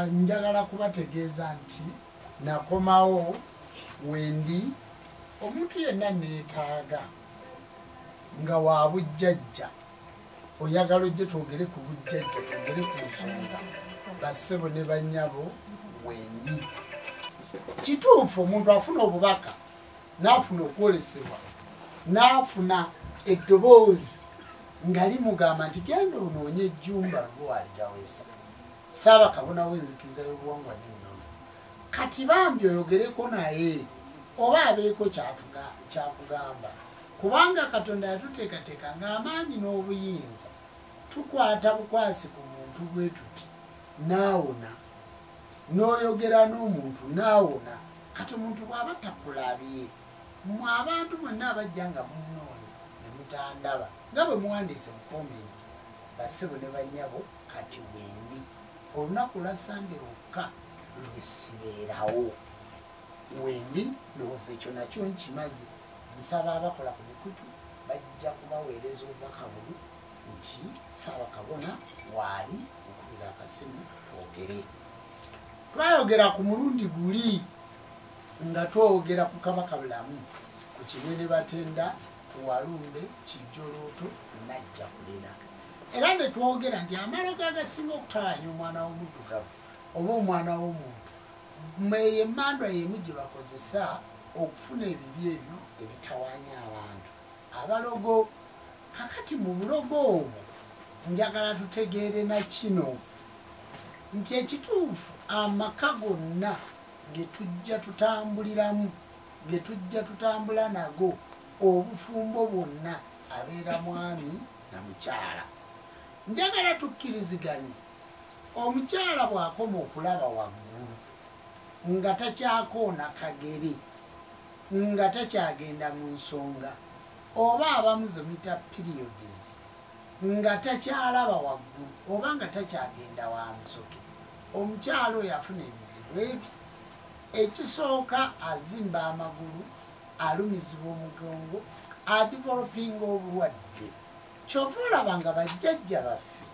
Njagala kubategeeza nti nakomawo wendi omuntu yenna neetaaga nga wa bujjajja, oyagala ojje twogere ku bujjajja, twogere ku nsonga, bassebo ne bannyabo wendi. Kituufu omuntu afuna obubaka, n'afuna okwolesebwa, n'afuna eddoboozi nga limugamba nti genda onoonye ejjumba lwaligawesa Ssaabakabona w'enzikiriza y'obuwangwa n'ennono. Kati bambi oyogereko naye oba abeeko kyakugamba, kubanga Katonda yatuteekateeka ng'amaanyi n'obuyinza tukwata bukwasi ku muntu bwe tuti n'awona, n'oyogera n'omuntu n'awona. Kati omuntu bw'aba takulabye, mmwe abantu mwenna abajja nga munnoonya ne mutandaba nga bwe muwandiise mu komenti, bassebo ne bannyabo kati wendi. Olunaku lwa Sande lwokka lwe sibeerawo. Wendi, ndowooza ekyo nakyo nkimaze. Nsaba abakola ku mikutu bajja kubaweereza obubaka buno nti Ssaabakabona waali, okubira akasimu twogere. Twayogera ku mulundi guli nga twogera ku Kabaka Bulamu, ku Kinene Batenda, ku Walumbe, Kijjolooto, Najja Kulera. Era ne twogera nti amalogo agasinga okutawaanya omwana w'omuddugavu oba omwana w'omuntu, eyo emmandwa y'emu gye bakozesa okufuna ebibi ebyo ebitawaanya abantu. Abalogo. Kakati mu bulogo obwo njagala tutegeere na kino nti ekituufu amaka gonna ge tujja tutambuliramu, ge tujja tutambula nago, obufumbo bwonna abeera mwami na mukyala. Njagala tukkiriziganye, omukyala bw'akoma okulaba waggulu nga takyakoona kagere, nga takyagenda mu nsonga, oba abamu ze muyita periods, nga takyalaba waggulu oba nga takyagenda wa musoke, omukyala oyo afuna ebizibu ebyo. Ekisooka azimba amagulu, alumizibwa omugongo, adevelopinga obulwadde. Kyova olaba nga bajjajja baffe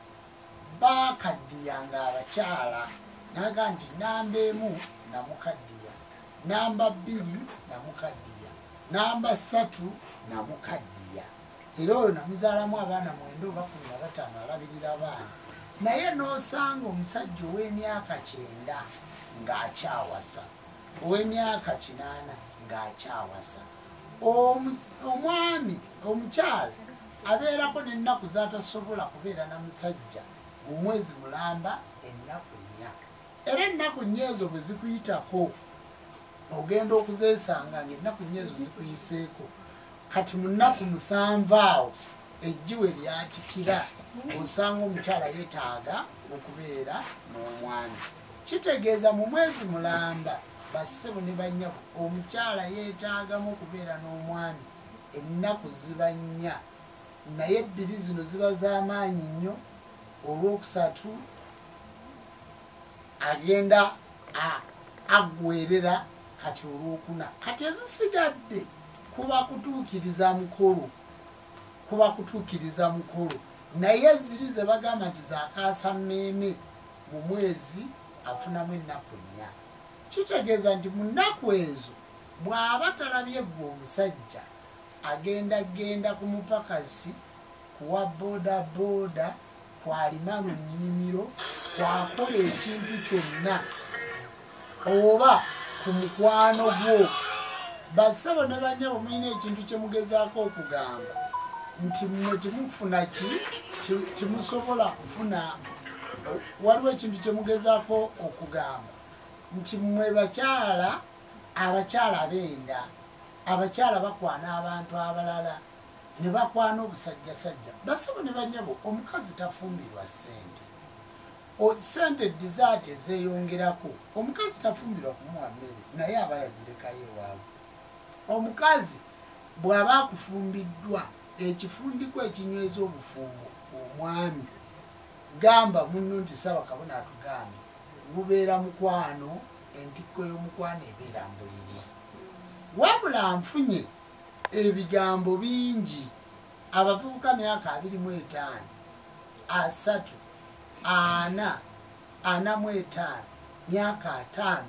baakaddiyanga abakyala, naga nti namba 1 namukaddiya, namba 2 namukaddiya, namba 3 namukaddiya. Era oyo namuzaalamu abaana 9 oba 15 alabirira abaana. Naye n'osanga omusajja ow'emyaka 90 ng'akyawasa, ow'emyaka 80 ng'akyawasa. Omwami omukyala abeerako n'ennaku z'atasobola kubeera na musajja mu mwezi mulamba, ennaku 4. Era ennaku 4 ezo bwe zikuyitako ogenda okuzeesanga ng'ennaku 4 ezo zikuyiseeko. Kati mu nnaku 7 awo ejjiwe lyatikira, osanga omukyala yeetaaga okubeera n'omwami. Kitegeeza mu mwezi mulamba bassebo ne bannyabo omukyala yeetaagamu okubeera n'omwami ennaku ziba 4, naye 2 zino ziba z'amaanyi nnyo. Olwokusatu agenda aggwerera, kati olwokuna. Kati ezisigadde kuba kutuukiriza mukolo, kuba kutuukiriza mukolo. Naye ziri ze bagamba nti zakaasa mmeeme mu mwezi afunamu ennaku 4. Kitegeeza nti mu nnaku ezo bw'aba talabye ggwe omusajja, agenda genda ku mupakasi, kuwa boda boda, kwalima mu nnimiro, kwakola ekintu kyonna, oba ku mukwano gwo. Bassebo ne bannyabo mulina ekintu kye mugezaako okugamba nti mmwe temufuna ki, temusobola kufuna. Waliwo ekintu kye mugezaako okugamba nti mmwe bakyala, abakyala benda, abakyala bakwana abantu abalala ne bakwana obusajjasajja. Bassebo ne bannyabo, omukazi tafumbirwa ssente. Ssente dizaati ezeeyongerako, omukazi tafumbirwa kumuwa mmere, naye aba yagirekayo ewaabwe. Omukazi bw'aba akufumbiddwa ekifundiko ekinyweza obufumbo, omwami gamba munno nti Ssaabakabona atugambye gubeera mukwano, entikko y'omukwano ebeera mbuliri. Wabula nfunye ebigambo bingi, abavubuka myaka 25, 30, 40, 45 myaka 50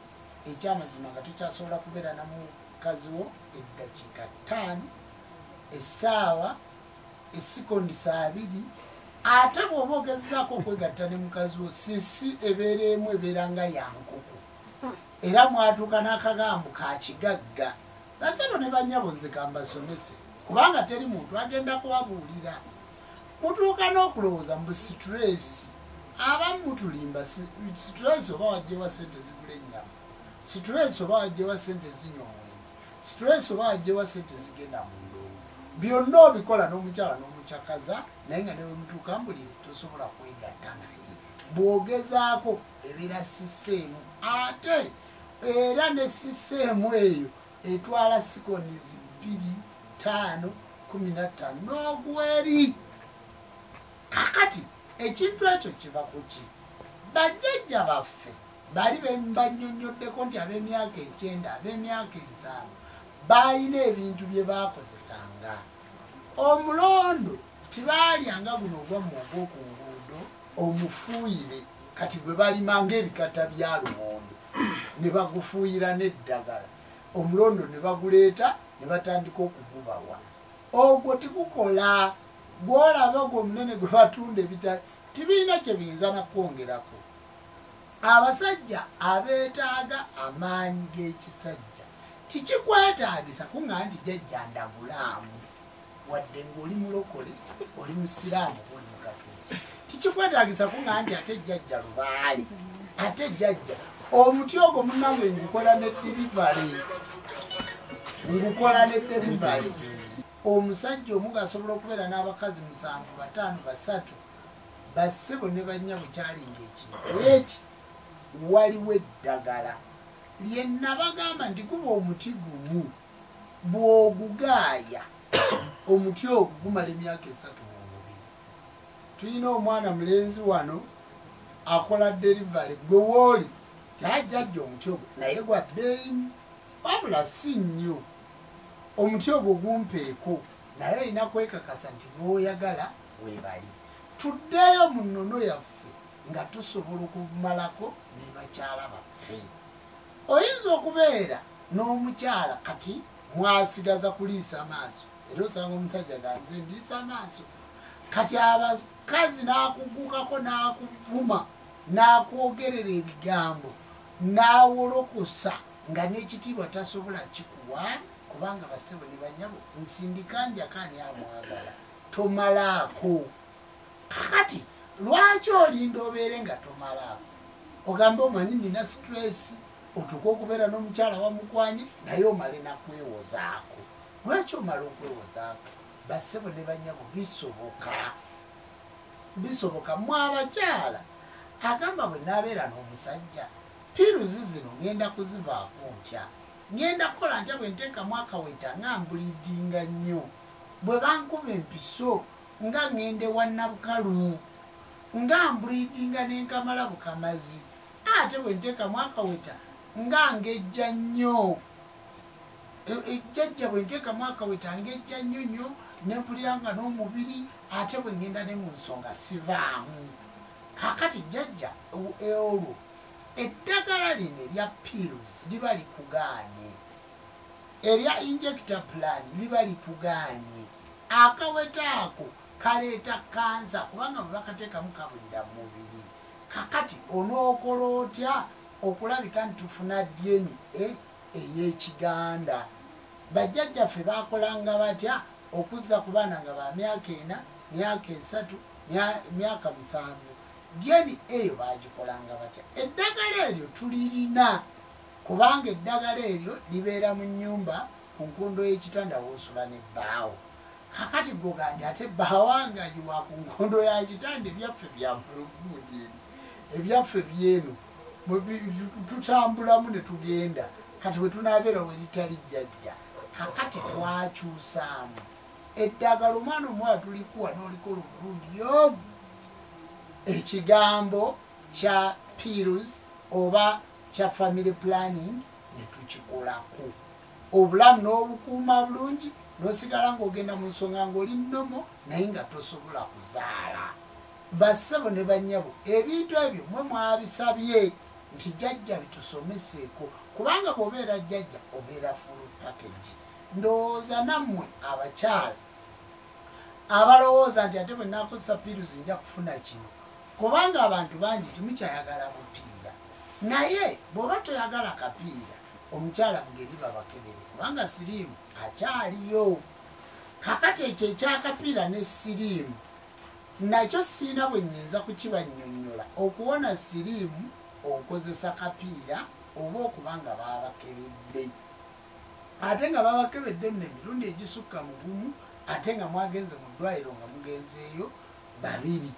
ekyamazima nga tokyasobola kubeera na mukazi wo eddakiika 5, essaawa, esikondisa 2. Ate bw'oba ogezaako okwegatta ne mukazi wo, sisi ebeera emu ebeera nga ya nkoko, era mwatuuka n'akagambo ka kigagga. Basebo ne bannyabo, nze kambasomese, kubanga teri muntu agenda kubabuulira. Mutuuka n'okulowooza mbu stress. Abamu mutulimba. Stress oba wajjewa sente zigula ennyama? Stress oba wajjewa sente zinywa omwenge? Stress oba wajjewa sente zigenda mu ndongo? Byonna obikola n'omukyala n'omukyakaza, naye nga ne bwe mutuuka mbuliri tosobola kwegatta naye. Bw'ogezaako ebeera siseemu, ate era ne siseemu eyo etwala seconds 2, 5, 15 n'ogweri. Kakati ekintu ekyo kiva ku ki? Bajjajja baffe bali banyonnyoddeko nti ab'emyaka 90, ab'emyaka 70 baalina ebintu bye baakozesanga. Omulondo tibaalyanga guno ogwammwe ogw'oku nguudo omufuuyire, kati gwe balimanga ebikata bya lumonde ne bagufuuyira n'eddagala, omulondo ne baguleeta ne batandika okugubawa. Ogwo tigukola. Gwolaba ogwo omunene gwe batunda ebita tibirina kye biyinza nakwongerako. Abasajja abeetaaga amaanyi g'ekisajja, tikikwetaagisa kuŋŋa nti jjajja ndagulaamu, wadde ng'oli mulokole, oli musiraamu oba oli mukatuliki. Tikikwetaagisa kuŋŋa nti ate jjajja lubaale, ate jjajja omuti ogwo munnange ngukola ne delivery, ngukola ne delivery. Omusajja omu ng'asobola okubeera n'abakazi 7, 5, 3. Bassebo ne bannyabo, kyalinga ekintu eki. Waliwo eddagala lye nabagamba nti guba omuti gumu, bw'ogugaaya omuti ogwo gumala emyaka 3 mu mubiri. Tulina omwana mulenzi wano akola delivery, gwe wooli tajjajja omuti ogwo naye gwa bbeeyi, wabula si nnyo. Omuti ogwo gumpeeko, naye olina kwekakasa nti bw'oyagala weebali. Tuddeeyo mu nnono yaffe nga tusobola okumalako ne bakyala baffe. Oyinza okubeera n'omukyala kati mwasigaza kuliisa maaso, era osanga omusajja nga nze ndiisa maaso. Kati abakazi n'akugukako n'akuvuma n'akwogerera ebigambo n'awolokosa nga n'ekitiibwa tasobola kikuwa, kubanga bassebo ne bannyabo nsindika njakaani amwagala tomalaako. Kakati lwaki olinda obeere nga tomalaako? Ogambe omanyi nina stress, otuuke okubeera n'omukyala wamukwanye naye omale nakwewozaako. Lwaki omala okwewozaako? Bassebo ne bannyabo, bisoboka, bisoboka. Mwe abakyala agamba bwe naabeera n'omusajja, pills zino ŋŋenda kuzivaako ntya? Ŋŋenda kukola ntya bwe nteekamu akaweta nga mbleedinga nnyo? Bwe bankuba empiso nga ŋŋenda ewa Nabukalu nga mbleedinga n'enkamala bukamazi, ate bwe nteekamu akaweta nga ngejja nnyo. Jjajja bwe nteekamu akaweta ngejja nnyo nnyo ne mpulira nga n'omubiri, ate bwe ŋŋenda ne mu nsonga sivaamu. Kaakati jjajja olwo eddagala lino erya pills liba likugaanye, erya injector plan liba likugaanye. Akaweta ako kaleeta kansa, kubanga bwe bakateekamu kabulira mu mubiri. Kakati onookola otya okulabika nti tufuna DNA ey'ekiganda? Bajjajjaffe baakolanga batya okuzza ku baana nga ba myaka 4, myaka 3, myaka 7? DNA eyo baagikolanga batya? Eddagala eryo tulirina, kubanga eddagala eryo libeera mu nnyumba ku nkondo y'ekitanda w'osula n'ebbaawo. Kakati gwoga nti ate bbawangaji wa ku nkondo ya kitanda, ebyaffe bya mulugundi eri, ebyaffe byeno tutambulamu ne tugenda. Kati bwe tunaabeera we litali jjajja. Kakati twakyusaamu eddagala, omwana omuwala tulikuwa n'olikola omulundi yomu. Ekigambo kya pills oba kya family planning ne tukikolako, obulamu n'obukuuma bulungi, n'osigala ng'ogenda mu nsonga ng'oli nnomo, naye nga tosobola kuzaala. Bassebo ne bannyabo, ebintu ebyo mwe mwabisabye. nti jjajja bitusomeseeko, kubanga bw'obeera jjajja obeera full package. Ndowooza nammwe abakyala abalowooza nti ate bwe naakozesa piruzi nja kufuna kino, kubanga abantu bangi temukyayagala bupiira. Naye bw'oba toyagala kapiira, omukyala mugende babakebere, kubanga siriimu akyaliyo. Kakati ekyo ekyakapiira ne siriimu nakyo siina bwe nnyinza kukibannyonnyola. Okuwona siriimu okozesa kapiira oba okuba nga babakebedde, ate nga babakebedde nno emirundi egisukka mu gumu, ate nga mwagenze mu ddwaliro nga mugenzeeyo babiri.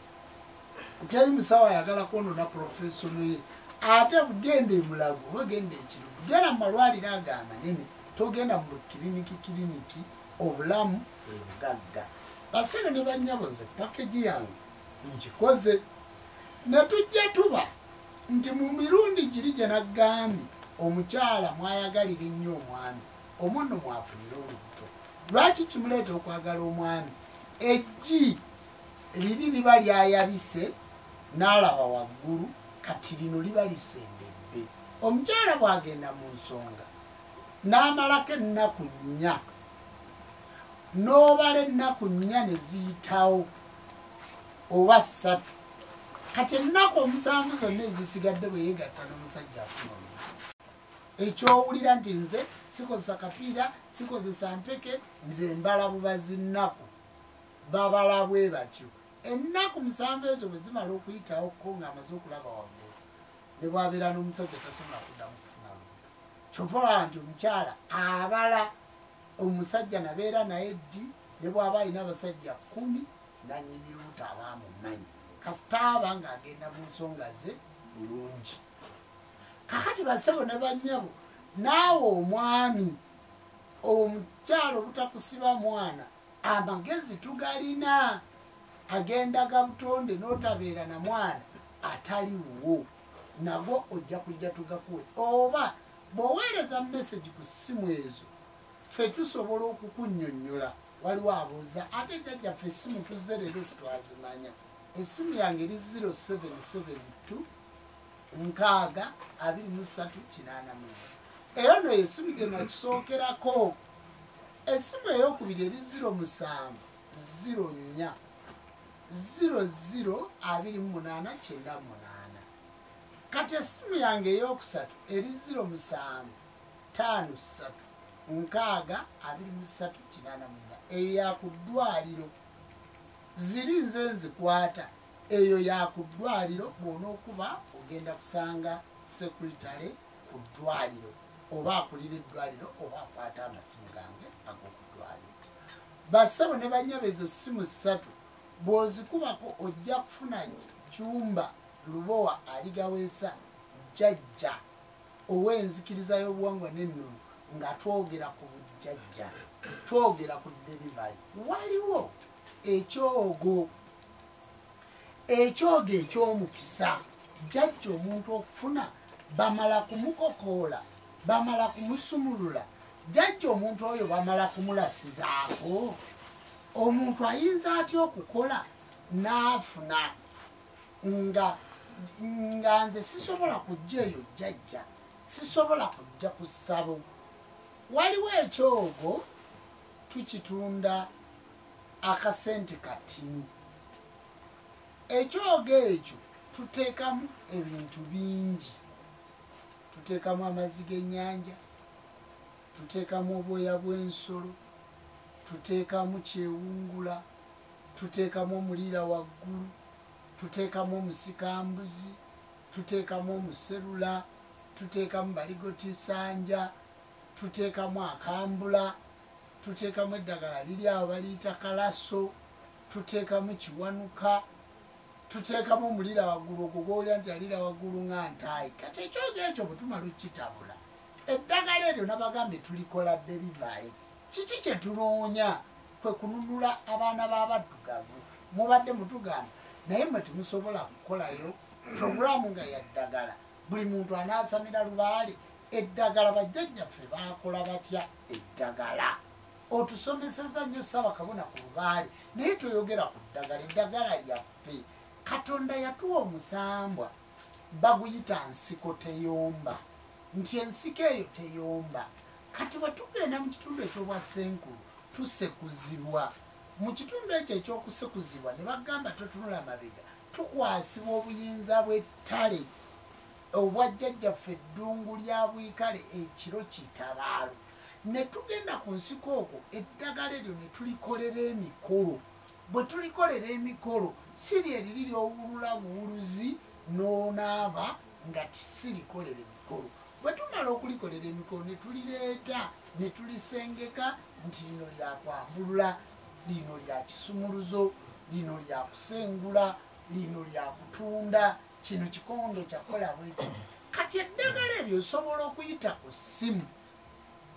Teri musawo ayagala kwonoona profesono ye. Ate genda e Mulago oba genda e Kiruddu, genda mu malwaliro ago amanene, togenda mu kiriniki kiriniki. Obulamu bwe bugagga. Basebe ne bannyabo, nze package yange nkikoze, ne tujja tuba nti mu mirundi giri gye nagambye omukyala mwayagalira ennyo omwami, omwo nno mwafunire olubuto. Lwaki kimuleeta okwagala omwami? Eggi liri liba lyayabise n'alaba waggulu, kati lino liba lisembedde. Omukyala bw'agenda mu nsonga n'amalako ennaku 4, n'obala ennaku 4 ne ziyitawo oba 3, kati ennaku 7 zonna ezisigadde bwe yeegatta n'omusajja afuna olubuto. Ekyowulira nti nze sikozesa kapiira, sikozesa mpeke, nze mbala bubazi nnaku, babala bwe batyo. Ennaku 7 ezo bwe zimala okuyitawo ko ng'amaze okulaba waggulu, ne bw'abeera n'omusajja tasobola kuddamu kufuna lubuto. Kyova olaba nti omukyala abala omusajja nabeera naye ddi, ne bw'aba alina abasajja 10 nannyini lubuto aba amumanyi, kasita aba ng'agenda mu nsonga ze bulungi. Kakati basebo ne bannyabo, naawe omwami omukyala obutakusiba mwana, amagezi tugalina agenda ga butonde, n'otabeera na mwana atali wuwo, nagwo ojja kujja tugakuwe. Oba bw'oweereza message ku ssimu ezo, ffe tusobola okukunnyonnyola. Waliwo abuuza ate jjajjaffe essimu tuzze leero sitwazimanya. Essimu yange eri 0772 6 23 84. Eyo nno essimu gye nakisookerako. Essimu ey'okubiri eri 07 04 00 28 98. Kati essimu yange ey'okusatu eri 07 53 6 23 84. Eyo ya ku ddwaliro, ziri nze nzikwata. Eyo ya ku ddwaliro, bw'onookuba ogenda kusanga sekuritale ku ddwaliro, oba akulira eddwaliro, oba akwata amasimu gange ag'oku ddwaliro. Bassebo ne bannyabo, ezo ssimu 3 bw'ozikubako ojja kufuna Jjumba Lubowa Aligaweesa, jjajja ow'enzikiriza y'obuwangwa n'ennono, nga twogera ku bujjajja, twogera ku delivery. Waliwo ekyogo, ekyogo eky'omukisa. Jjajja omuntu okufuna bamala kumukokoola, bamala kumusumulula. Jjajja omuntu oyo bamala kumulasizaako. Omuntu ayinza atya okukola n'afuna nga nze sisobola kujja eyo jjajja, sisobola kujja ku ssabo. Waliwo ekyogo tukitunda akasente katini. Ekyogo ekyo tuteekamu ebintu bingi. Tuteekamu amazzi g'ennyanja, tuteekamu obwoya bw'ensolo, tuteekamu kyewungula, tuteekamu omuliira waggulu, tuteekamu omusikambuzi, tuteekamu omuserula, tuteekamu baligotisanja, tuteekamu akambula, tuteekamu eddagala liri awo baliyita kalaso, tuteekamu kiwanuka, tuteekamu omuliira waggulu, ogwo gw'owulira nti aliira waggulu nga ntaayi. Kati ekyogo ekyo bwe tumala okukitabula, eddagala eryo nabagambye tulikola delivery. Kiki kye tunoonya? Kwe kununula abaana b'abaddugavu. Mubadde mutugamba naye mmwe temusobola kukolayo puroguramu nga ya ddagala. Buli muntu anaasamira lubaale. Eddagala bajjajjaffe baakola batya eddagala? Otusomeseza nnyo Ssaabakabona ku lubaale, naye toyogera ku ddagala. Eddagala lyaffe Katonda yatuwa omusambwa. Baguyita nsiko teyomba, nti ensiko eyo teyomba. Kati bwe tugenda mu kitundu eky'obwassenkulu tusekuzibwa. Mu kitundu ekyo ekyokusekuzibwa ne bagamba totunula mabega, tukwasibwa obuyinza bw'ettale obwajjajjaffe eddungu lya Bwikale ekiro kitabaalo. Ne tugenda ku nsiko okwo eddagala eryo ne tulikolera emikolo. Bwe tulikolera emikolo si lye liri ly'owulula buwuluzi n'onaaba nga sirikolera emikolo. Bwe tumala okulikolera emikolo ne tulireeta ne tulisengeka nti lino lyakwambulula, lino lya kisumuluzo, lino lya kusengula, lino lya kutunda, kino kikondo kyakola bwe kiti. Kati eddagala eryo osobola okuyita ku ssimu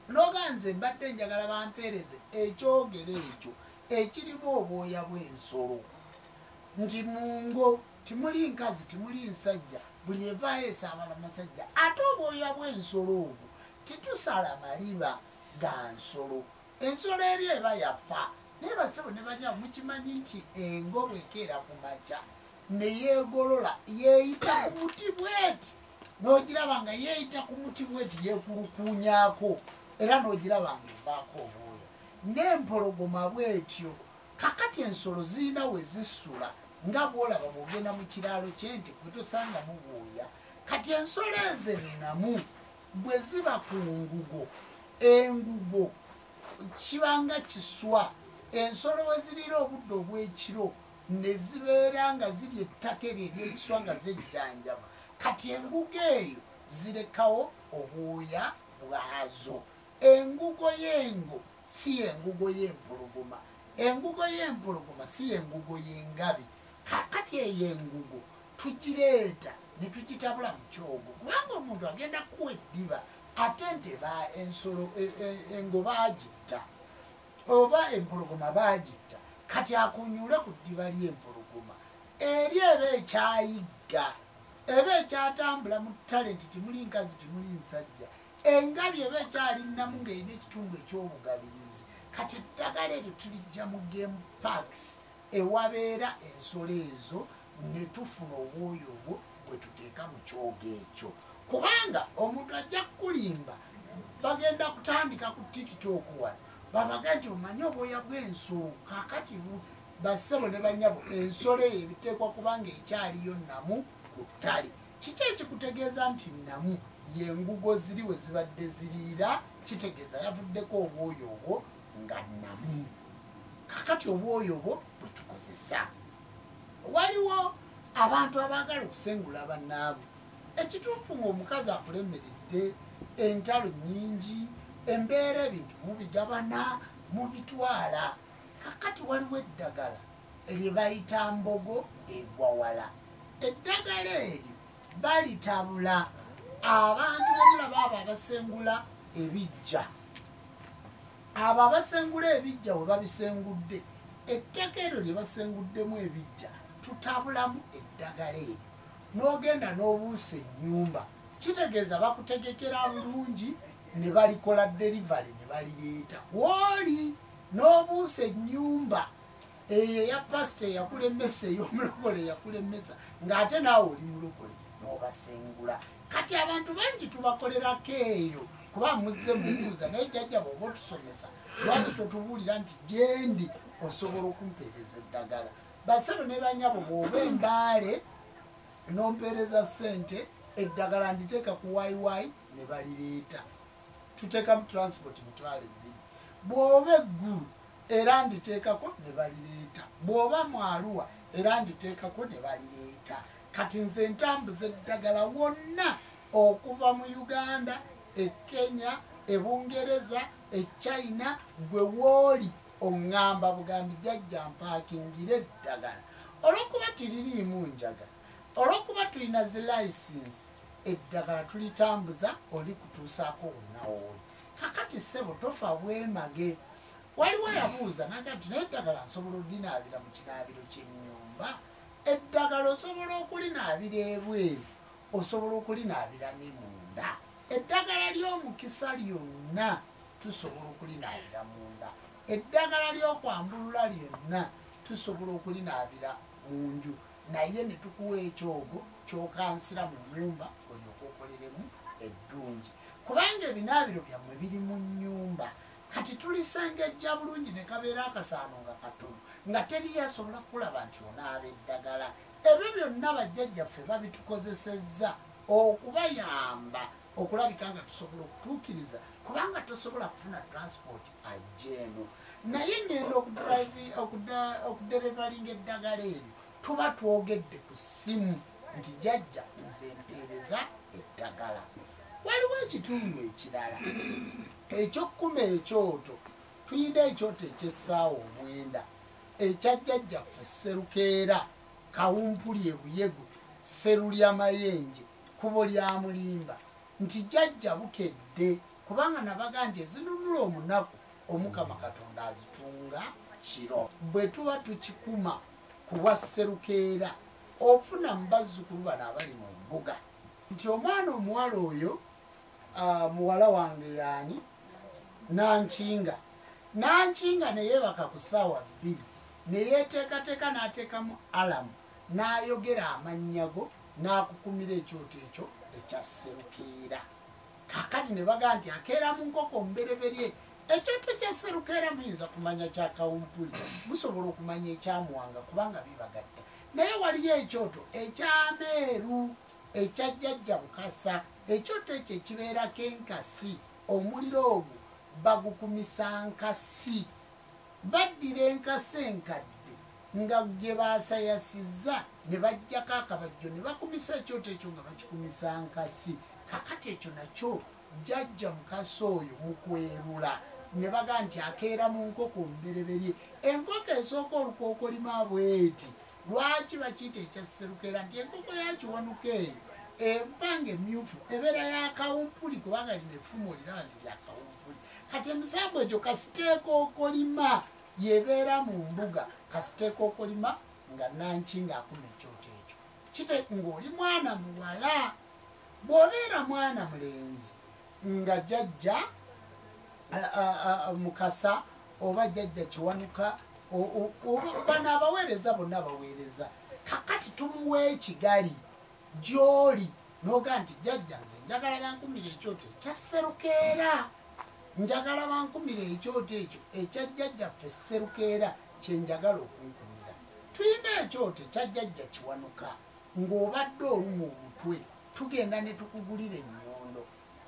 n'oga nze mbadde njagala bampeereze ekyogero ekyo ekirimu obwoya bw'ensolo, nti mungo timuli nkazi timuli nsajja, buli evaayo esaabala masajja. Ate obwoya bw'ensolo obwo titusala maliba ga nsolo, ensolo eri eba yafa. Naye bassebo ne bannyabo mukimanyi nti engo bw'ekeera ku makya ne yeegolola yeeyita ku muti bweti, n'ogiraba nga yeeyita ku muti bweti yeekulukuunyaako, era n'ogiraba nga evaako obwoya. N'empologoma bwetyo. Kakati ensolo zirina we zisula, nga bw'olaba bw'ogenda mu kiraalo ky'ente gwe tosangamu bwoya. Kati ensolo ezo ennamu bwe ziba ku ngugo, engugo kibanga kiswa. Ensolo we zirira obudde obw'ekiro ne zibeera nga zirya ettaka eryo ery'ekiswa nga zejjanjaba. Kati engugo eyo zirekawo obwoya bwazo. Engugo y'engo si y'engugo y'empologoma, engugo y'empologoma si y'engugo y'engabi. Kakati eyo engugo tugireeta ne tugitabula mu kyogo, kubanga omuntu agenda kuwa eddiba ate nte ensolo engo baagitta oba empologoma baagitta, kati akunyule ku ddiba ly'empologoma eri eba ekyayigga, eba ekyatambula mu ttale nti timuli nkazi timuli nsajja. Engabi eba ekyali nnamu ng'erina ekitundu eky'obugabirizi. Kati eddagala eryo tulijja mu game parks ewabeera ensolo ezo ne tufuna obwoya obwo bwe tuteeka mu kyogo ekyo. Kubanga omuntu ajja kukulimba, bagenda kutandika ku TikTok wano babaga nti omanyi obwoya bw'ensolo. Kakati bassebo ne bannyabo, ensolo eyo ebiteekwa kubanga ekyaliyo nnamu ku ttale. Kiki ekikutegeeza nti nnamu? Y'engugo ziri we zibadde ziriira, kitegeeza yavuddeko obwoya obwo nga nnamu. Kakati obwoya obwo bwe tukozesa. Waliwo abantu abaagala okusengula bannaabwe. Ekituufu ng'omukazi akulemeredde, entalo nnyingi, embeera ebintu mubigabana mubitwala. Kakati waliwo eddagala lye bayita mbogo egwa wala. Eddagala eryo balitabula abantu bemulaba abo abasengula ebijja. Abo abasengula ebijja we babisengudde, ettaka eryo lye basenguddemu ebijja tutabulamu eddagala eryo n'ogenda n'obuusa ennyumba. Kitegeeza bakutegekera bulungi ne balikola delivery ne balireeta wooli n'obuusa ennyumba eyo eya pasita eyakulemesa, ey'omulokole eyakulemesa, ng'ate naawe oli mulokole n'obasengula. Kati abantu bangi tubakolerako eyo kuba muzze mubuuza, naye jjajja bw'oba otusomesa lwaki totubuulira nti gyendi osobola okumpeereza eddagala? Bassebo ne bannyabo, bw'oba embaale n'ompeereza ssente, eddagala nditeeka ku YY ne balireeta, tuteekamu transport 20,000. Bw'oba eggulu era nditeekako ne balireeta, bw'oba mwaluwa era nditeekako ne balireeta. Kati nze ntambuza eddagala wonna okuva mu Uganda, e Kenya, e Bungereza, e China. Gwe wooli oŋŋamba bugambi jjajja mpaakingira eddagala. Olw'okuba tiririimu njaga, olw'okuba tulina zi license, eddagala tulitambuza olikutuusaako wonna wooli. Kakati ssebo tofa bwemage. Waliwo yabuuza naga nti naye eddagala nsobola olinaabira mu kinaabiro ky'ennyumba? Eddagala osobola okulinaabira ebweru, osobola okulinaabira ne munda. Eddagala ly'omukisa lyonna tusobola okulinaabira munda, eddagala ly'okwambulula lyonna tusobola okulinaabira mu nju, naye ne tukuwa ekyogo kyokansira mu nnyumba olyoke okoleremu eddungi, kubanga ebinaabiro byammwe biri mu nnyumba. Kati tulisengejja bulungi ne kabeera akasaano nga katono, nga teri yasobola kulaba nti onaaba eddagala. Ebyo byonna bajjajjaffe babitukozesezza okubayamba okulabika nga tusobola okutuukiriza, kubanga tosobola kufuna transport ajja eno. Naye ngenda okuderevalinga eddagala eryo, tuba twogedde ku ssimu nti jjajja nze mpeereza eddagala. Waliwo ekitundu ekirala ekyokukuma ekyoto. Tulina ekyoto eky'essaawa 9 ekya jjajjaffe Sserukeera Kawumpuli Ebuyego Sserulya Mayenje kkubo lya Mulimba, nti jjajja bukedde, kubanga nabaga nti ezinunula omunaku Omukama Katonda azitunga kiro. Bwe tuba tukikuma ku bwa Sserukeera, ofuna mu bazzukulu bano abali mu mbuga nti omwana omuwala oyo muwala wange yaani Nankinga. Nankinga ne yeebaka ku ssaawa 2 ne yeeteekateeka n'ateekamu alamu n'ayogera amannya go n'akukumira ekyoto ekyo ekya Sserukeera. Kaakati ne bagaa nti akeera mu nkoko mbereberye. Ekyoto kya Sserukeera muyinza kumanya kya Kawumpuli, musobola okumanya ekya Muwanga kubanga bibagatta. Naye waliyo ekyoto eky'Ameeru ekya jjajja Bukasa. Ekyoto ekyo ekibeerako enkasi, omuliro ogwo bagukumisa nkasi. Baddira enkasi enkadde nga gye baasayasizza ne baggyako akabajjo ne bakumisa ekyoto ekyo nga bakikumisa nkasi. Kaakati ekyo nakyo jjajja Mukasa oyo mu kwerula ne baga nti akeera mu nkoko mbereberye. Enkoko esooka olukookolima bw'eti. Lwaki bakiyita ekya Sserukeera? Nti enkoko ya Kiwanuka eyo empanga emyufu ebeera ya Kawumpuli, kubanga lino effumu oliraba nti lya Kawumpuli. Kati emisambu egyo kasita ekookolima yebeera mu mbuga, kasita ekookolima nga Nankinga akuma ekyoto ekyo. Kite ng'oli mwana muwala, bw'obeera mwana mulenzi nga jjajja Mukasa oba jjajja Kiwanuka, bano abaweereza bonna baweereza. Kakati tumuwa ekigali gy'oli n'ogaa nti jjajja nze njagala bankumira ekyoto ekya Sserukeera, njagala bankumira ekyoto ekyo ekya jjajjaffe Sserukeera kye njagala okunkumira. Tulina ekyoto ekya jjajja Kiwanuka, ng'obadde olumwa omutwe tugenda ne tukugulira ennyondo.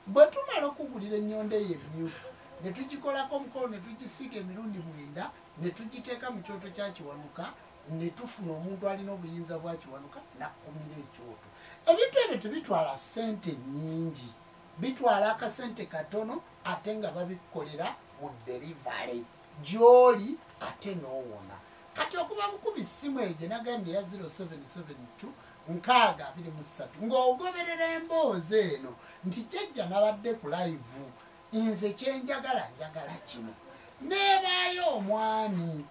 Bwe tumala okukugulira ennyondo eyo emyufu ne tugikolako omukolo ne tugisiiga emirundi 9 ne tugiteeka mu kyoto kya Kiwanuka, ne tufuna omuntu alina obuyinza bwa Kiwanuka n'akkumira ekyoto. Ebintu ebyo tebitwala ssente nnyingi, bitwala akasente katono ate nga babikolera mu delivery gy'oli ate n'owona. Kati okuba bukubi ssimu eyo gye nagambye eya 0772 623 ng'ogoberera emboozi eno nti jjajja nabadde ku live, nze kye njagala njagala kino. Neebaayo omwami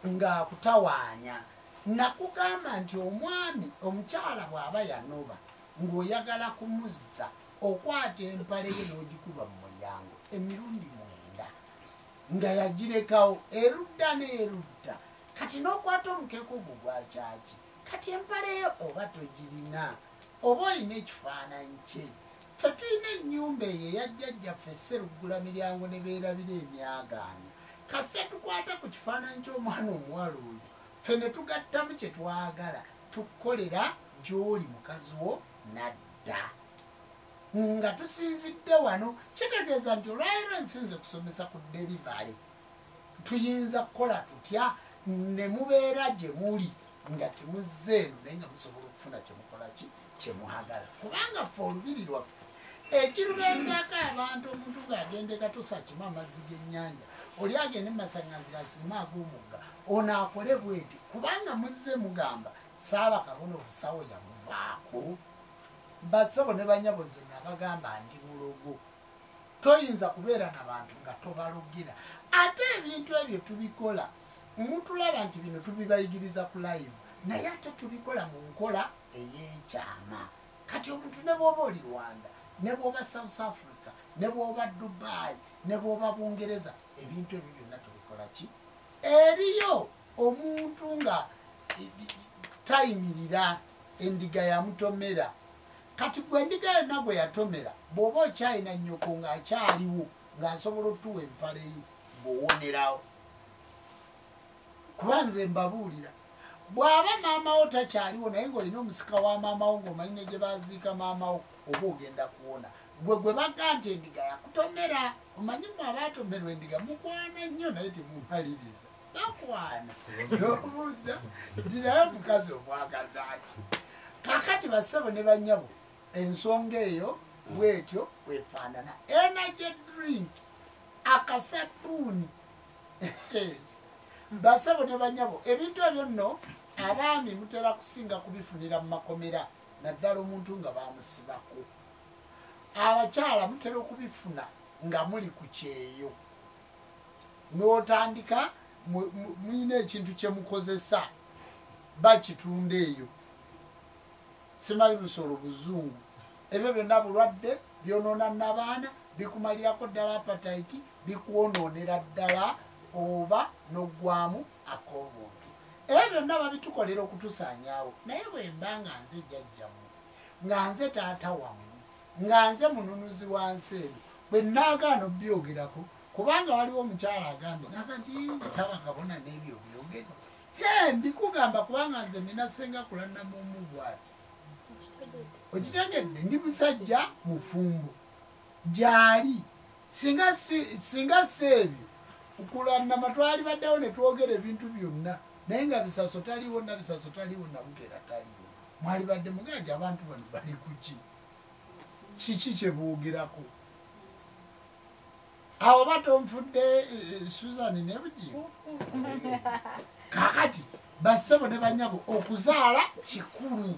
ng'akutawaanya, nakugamba nti omwami omukyala bw'aba yanoba ng'oyagala kumuzza, okwata empale ye n'ogikuba mu mulyango emirundi 9 nga yagirekawo erudda n'erudda. Kati n'okwata omukeeka ogwo gwa kyaki? Kati empale ye oba togirina, oba olina ekifaananyi kye. Ffe tulina ennyumba eyo eya jjajjaffe Sseruggula miryango ne beerabira emyagaanya. Kasita tukwata ku kifaananyi ky'omwana omuwala oyo, ffe ne tugattamu kye twagala, tukukolera gy'oli mukazi wo n'adda. Nga tusinzidde wano, kitegeeza nti olwaleero nsinze kusomesa ku delivery. Tuyinza kukola tutya ne mubeera gye muli nga temuzze eno naye nga musobola okufuna kye mukola ki kye mwagala, kubanga ffe olubiri lwaffe ekirubeezaako abantu, omuntu ng'agenda e Katosi akime amazzi g'ennyanja, oli agende mu masaŋŋanzira asime ag'omugga, ono akole bweti, kubanga muzze mugamba Ssaabakabona obusawo yabuvaako. Bassebo ne bannyabo nze nabagamba ndi mulogo, toyinza kubeera na bantu nga tobalogera. Ate ebintu ebyo tubikola, mutulaba nti bino tubibayigiriza ku live, naye ate tubikola mu nkola ey'ekyama. Kati omuntu ne bw'oba oli Rwanda, ne bw'oba South Africa, ne bw'oba Dubai, ne bw'oba Bungereza, ebintu ebyo byonna tubikola ki? Eriyo omuntu nga tayimirira, Endiga yamutomera. Kati gwe endiga yonna gwe yatomera, bw'oba okyalina nnyoko ng'akyaliwo ng'asobola otuwa empale ye ng'owonerawo. Kuba nze mbabuulira, bw'aba maama wo takyaliwo naye ng'olina omusika wa maama wo ng'omanyi ne gye baziika maama wo, oba ogenda kuwona. Gwe gwe baga nti endiga yakutomera, omanyi mmwe abaatomerwa endiga mukwana nnyo naye temumaliriza. Bakwana n'obuuza nti naye omukazi omwagaza ki? Kaakati bassebo ne bannyabo, ensonga eyo bwetyo bwefaanana. Energy drink, akasabbuuni, bassebo ne bannyabo, ebintu ebyo nno abaami mutera kusinga kubifunira mu makomera, naddala omuntu nga bamusibako. Abakyala mutera okubifuna nga muli ku kyeyo, n'otandika muyina ekintu kye mukozesa bakitunda eyo, simanyi busolo buzungu. Ebyo byonna bulwadde, byonoona n'abaana, bikumalirako ddala appetite, bikwonoonera ddala oba n'oggwamu ak'obuntu. Ebyo byonna babitukolera okutusaanyaawo. Naye bwe mba nga nze jjajjammwe, nga nze taata wammwe, nga nze mununuzi wa nsi eno, bwe nnaagaana obyogerako, kubanga waliwo omukyala agambye naga nti Ssaabakabona n'ebyo byogere. Ye mbikugamba kubanga nze nina ssenga kulannamumu bw'ati. Okitegedde, ndi musajja mufumbo gyali. Singa si ebyo kulannama twalibaddewo ne twogera ebintu byonna, naye nga Bisaso taliiwo, Nabisaso taliiwo, Nabukeera taliiwo. Mwalibadde mugaa nti abantu bano bali ku ki? Kiki kye boogerako? Awo batonfudde Susan ne Bugingo. Kaakati bassebo ne bannyabo, okuzaala kikulu,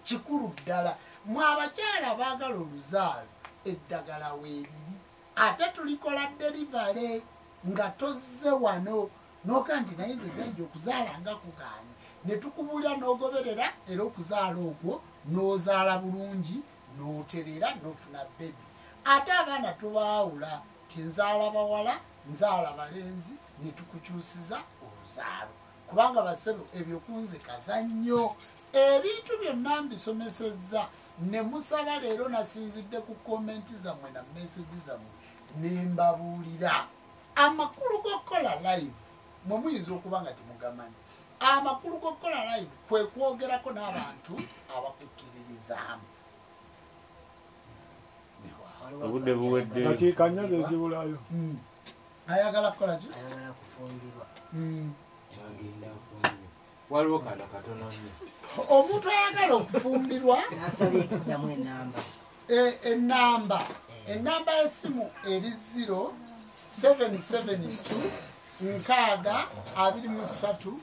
kikulu ddala. Mwe abakyala abaagala oluzaalo, eddagala weeriri, ate tulikola delivery nga tozze wano n'oga nti naye nze jjajja okuzaala nga kugaanye, ne tukubuulira n'ogoberera, era okuzaala okwo n'ozaala bulungi n'oterera n'ofuna bebi. Ate abaana tubaawula ti nzaala bawala, nzaala balenzi, ne tukukyusiza oluzaalo. Kubanga bassebo ebyo kunze kazannyo. Ebintu byonna mbisomesezza ne musaba leero nasinzidde ku komenti zammwe na meseji zammwe ne mbabuulira amakulu g'okukola live. Mwe muyinza okuba nga temugamanyi. Amakulu g'okukola live kwe kwogerako n'abantu abakukkiririzaamu. Obudde buwedde. Dakiika nnya ze zibulayo. Ayagala kukola ki? Ayagala kufumbirwa. Agenda afumbirwe. Waliwo kano katono nnyo. Omuntu ayagala okufumbirwa n'asabye okuddamu ennamba. Ennamba. Ennamba y'essimu eri 0772 6 23 84.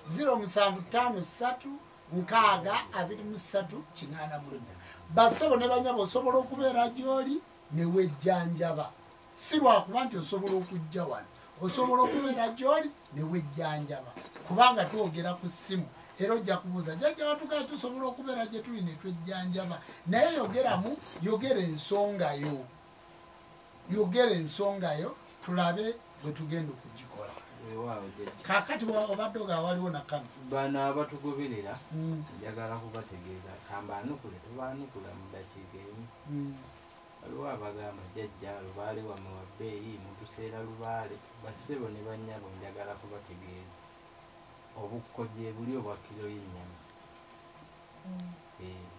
0753 6 23 84. Bassebo ne bannyabo, osobola okubeera gy'oli ne wejjanjaba. Si lwakuba nti osobola okujja wano, osobola okubeera gy'oli ne wejjanjaba, kubanga twogera ku ssimu era ojja kubuuza jjajja watugaa tusobola okubeera gye tuli ne twejjanjaba. Naye yogeramu, yogera ensonga yo, yogera ensonga yo tulabe bwe tugenda okugikola. Kaakati obadde oga waliwo nakano. Bano abatugoberera njagala kubategeeza, kambaanukule tubaanukula mu ddakiika emu. Waliwo abagamba jjajja lubaale wammwe wa bbeeyi, mutuseera lubaale. Bassebo ne bannyabo, njagala kubategeeza obukko gye buli obwa kiro y'ennyama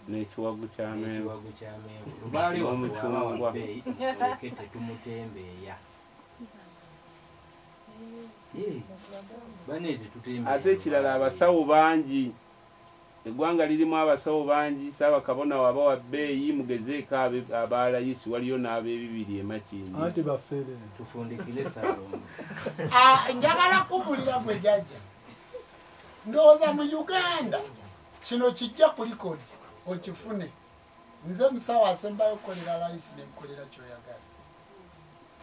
n'ekiwagu ky'amenvu. Lubaale waffe waba wa bbeeyi, muleke tetumutembeeya. Ate ekirala abasawo bangi, eggwanga lirimu abasawo bangi. Ssaabakabona waba wa bbeeyi, mugezeeko abalayisi, waliyo n'ab'ebibiri e Makindye. Anti bafere. Tufundikire Ssalongo. Njagala kubuulira gwe jjajja, ndowooza mu Uganda kino kijja ku likodi okifune. Nze musawo asembayo okukolera layisi ne nkukolera ky'oyagala.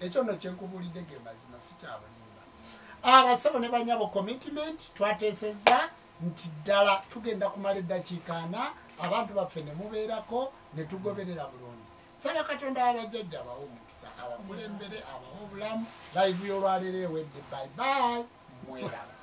Ekyo nno kye nkubuulidde ge mazima, si kya bulimba. Abasawo ne bannyabo, commitment twateesezza nti ddala tugenda kumala eddakiika 4, abantu baffe ne mubeerako ne tugoberera bulungi. Saba Katonda abajjajja abawe omukisa, abakulembere, abawe obulamu. Live y'olwaleero ewedde. Bye bye, mweraba.